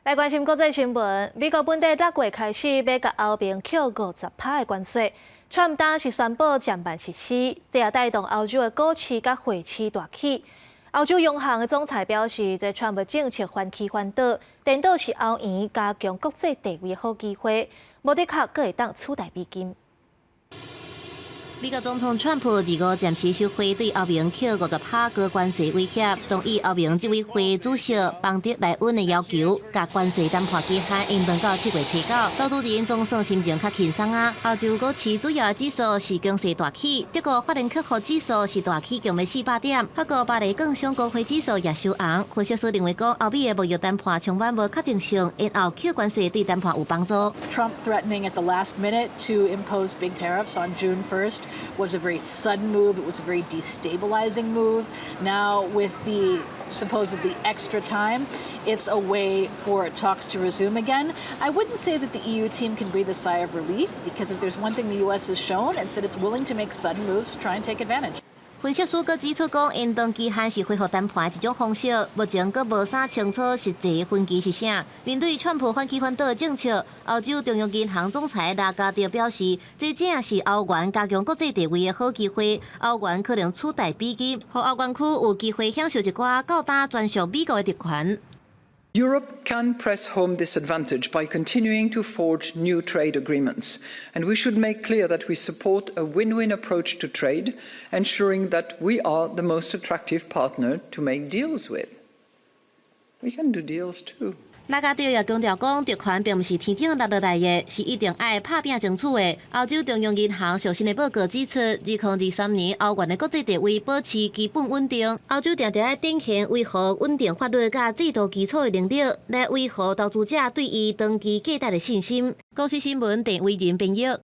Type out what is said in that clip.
來關心國際新聞，美國本底六月開始欲共歐盟扣50趴的關稅，川普當時宣布暫緩實施，這也帶動歐洲的股市佮匯市大起。歐洲央行的總裁表示，這川普政策反起反倒，顛倒是歐元加強國際地位的好機會，無的確閣會當取代美金。美國總統川普二五暫時收回對歐盟扣50趴高關稅威脅，同意歐盟執委會主席馮德萊恩的要求，共關稅談判期限延長到7月初9。投資人總算心情較輕鬆啊！歐洲股市主要指數是強勢大起，德國法蘭克福指數是大起共欲400點，法國巴黎更上高輝指數也收紅。分析師認為講，歐美的貿易談判充滿無確定性，延後扣關稅對談判有幫助。 Trump threatening at the last minute to impose big tariffs on June 1st was a very sudden move. It was a very destabilizing move. Now, with the supposedly extra time, it's a way for talks to resume again. I wouldn't say that the EU team can breathe a sigh of relief because if there's one thing the U.S. has shown, it's that it's willing to make sudden moves to try and take advantage. 分析師閣指出講，延長期限是恢復談判的一種方式，目前閣無啥清楚實際分歧是啥。面對川普反起反倒的政策，歐洲中央銀行總裁拉加德表示，這正是歐元加強國際地位的好機會。歐元可能取代美金，予歐元區有機會享受一寡較焦專屬美國的特權。 Europe can press home this advantage by continuing to forge new trade agreements. And we should make clear that we support a win-win approach to trade, ensuring that we are the most attractive partner to make deals with. We can do deals too. 拉加德也強調講，特權並毋是天頂落落來的，是一定愛拍拚爭取的。歐洲中央銀行上新的報告指出，2023年歐元的國際地位保持基本穩定。歐洲定定愛展現維護穩定法律佮制度基礎的能力，來維護投資者對伊長期價值的信心。公視新聞鄭偉仁編譯。